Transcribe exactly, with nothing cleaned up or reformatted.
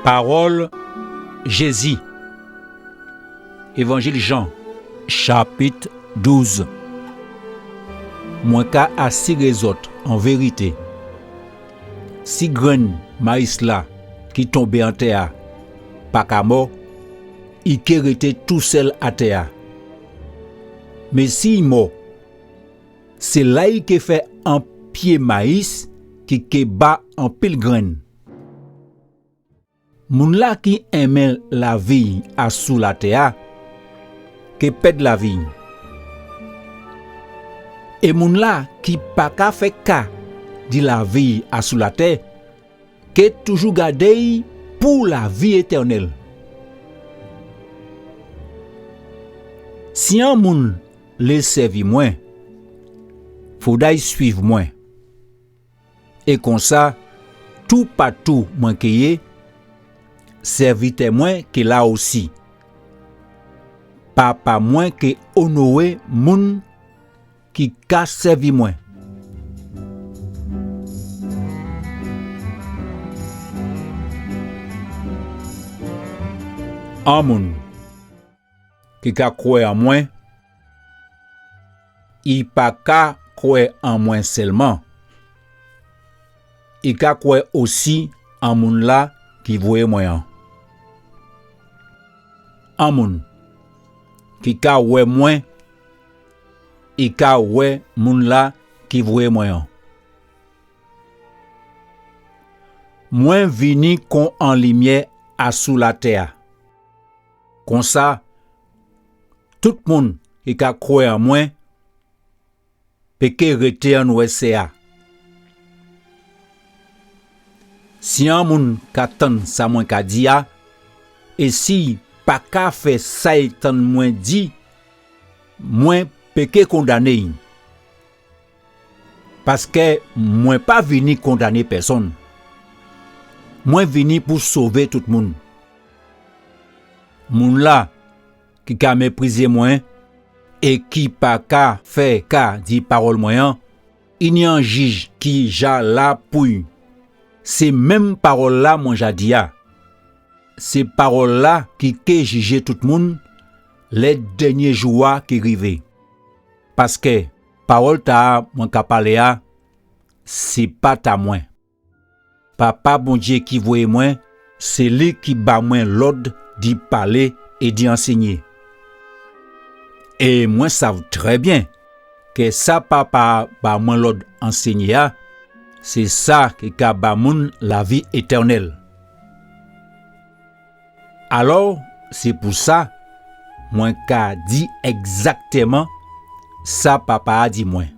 Pawòl Jézi. Évanjil Jan, chapit douz. Mwen ka asiré zòt an vérité, si grenn mayis la ki tonbé an tè a pa ka mò, i ké rété tousèl atè a. Mé si i mò, sé la i ké fè an pyé mayis ki ké ba anpil grenn. Moun la ki enmen lavi'y asou latè a ké pèd lavi'y. É moun la ki pa ka fè ka di lavi'y asou latè ké toujou gadé'y pou lavi étènèl. Si an moun lé sèvi mwen, fodwa i suiv mwen. É konsa, toupatou mwen ké yé, sèvitè mwen ké la osi. Papa mwen ké onoré moun ki ka sèvi mwen. An moun ki ka kwè an mwen, i pa ka kwè an mwen sèlman, i ka kwè osi an moun la ki voyé mwen an. An moun ki ka wè mwen, i ka wè moun la ki voyé mwen an. Mwen vini kon an limyè asou latè a. Konsa, tout moun ki ka kwè an mwen pé ké rété an nwèsè a. Si an moun ka tann sa mwen ka di a, é si i pa ka fè sa i tann mwen di, mwen pé ké kondané'y. Paskè mwen pa vini kondané pèsonn. Mwen vini pou sové tout moun. Moun la ki ka méprizé mwen é ki pa ka fè ka di pawòl mwen an, i ni an jij ki ja la pou'y. Sé menm pawòl la mwen ja di a. Sé pawòl la ki ké jijé tout moun lè dènyé jou a ké rivé. Paskè pawòl tala mwen ka palé a, sé pa ta mwen. Papa Bondyé ki voyé mwen, sé li ki ba mwen lòd di palé é di ansényé. É mwen sav trè byen kè sa Papa a ba mwen lòd ansényé a, sé sa ki ka ba moun lavi étènèl. Alò, sé pou sa mwen ka di ègzaktèman sa Papa a di mwen.